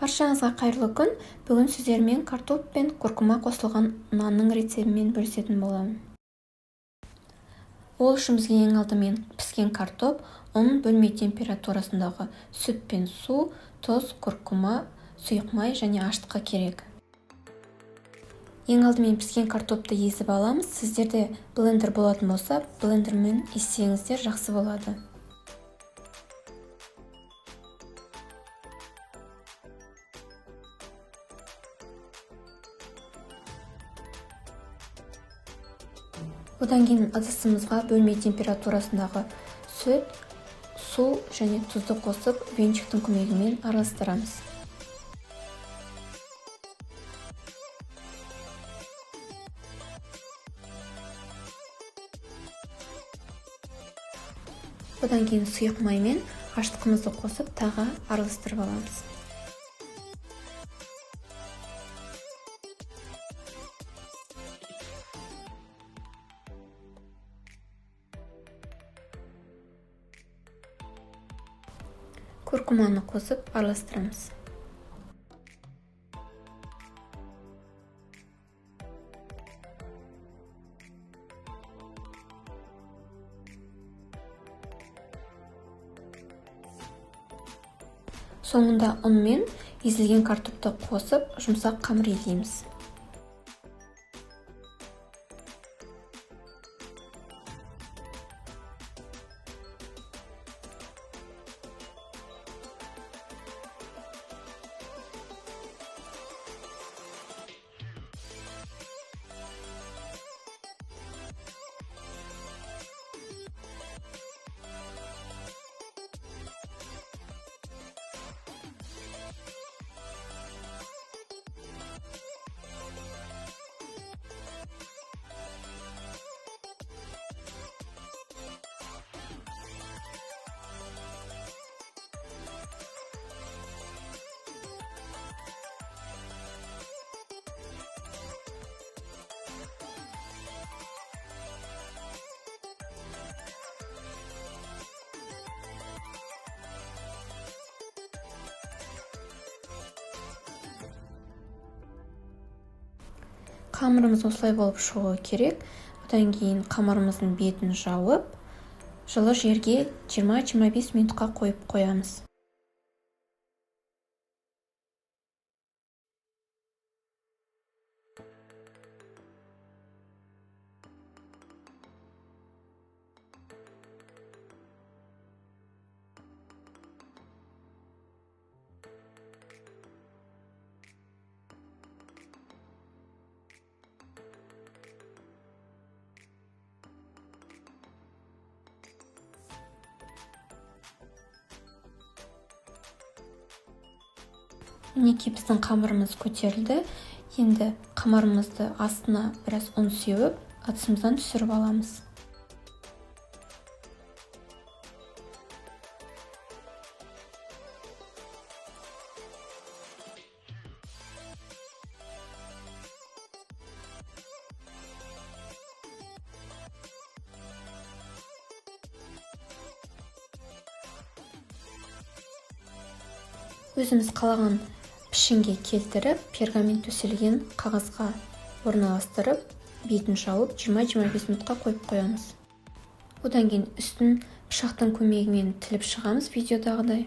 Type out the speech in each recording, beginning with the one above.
Баршаңызға қайырлы күн. Бүгін сіздермен картоп пен куркума қосылған нанның рецебімен бөлісетін боламын. Ол үшін бізге ең алдымен піскен картоп, ұн, бөлме температурасындағы сүт пен су, тұз, куркума, сұйық май және ашытқы керек. Ең алдымен піскен картопты езіп аламыз. Сіздерде блендер болатын болса, блендермен езсеңіздер жақсы болады. Одан кейін ыдысымызға бөлме температурасындағы сүт, су және тұзды қосып, венчиктің көмегімен араластырамыз. Одан кейін сұйық май мен ашытқымызды қосып, тағы араластырып аламыз. Куркуманы қосып араластырамыз. Соңында ұн мен езілген картопты қосып, жұмсақ қамыр илейміз. Қамырымыз осылай болып шығуы керек. Одан кейін қамырымыздың бетін жауып, жылы жерге 20-25 минутқа қойып қоямыз. Мінекей біздің қамырымыз көтерілді. Енді қамырымызды астына біраз ұн сеуіп, ыдысымыздан түсіріп аламыз. Өзіміз қалаған пішінге келтіріп, пергамент төселген қағазға орналастырып, бетін жауып, 20-25 минутқа қойып қоямыз. Одан кейін үстін пышақтың көмегімен тіліп шығамыз видеодағыдай.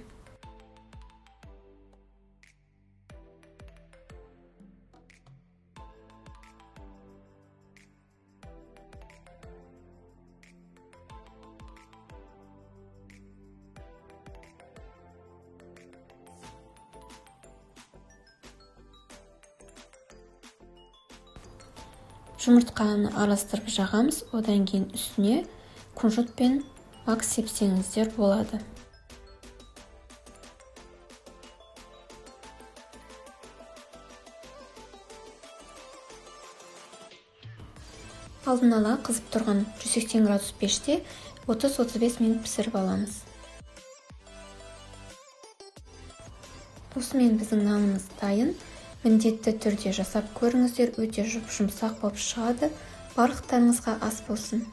Жұмыртқаны араластырып жағамыз, одан кейін үстіне кунжут пен мак сепсеңіздер болады. Алдын ала қызып тұрған 180 градус пеште 30-35 минут пісіріп аламыз. Осымен біздің нанымыз дайын. Міндетті түрде жасап көріңіздер, өте жұп-жұмсақ болып шығады. Барлықтарыңызға ас болсын.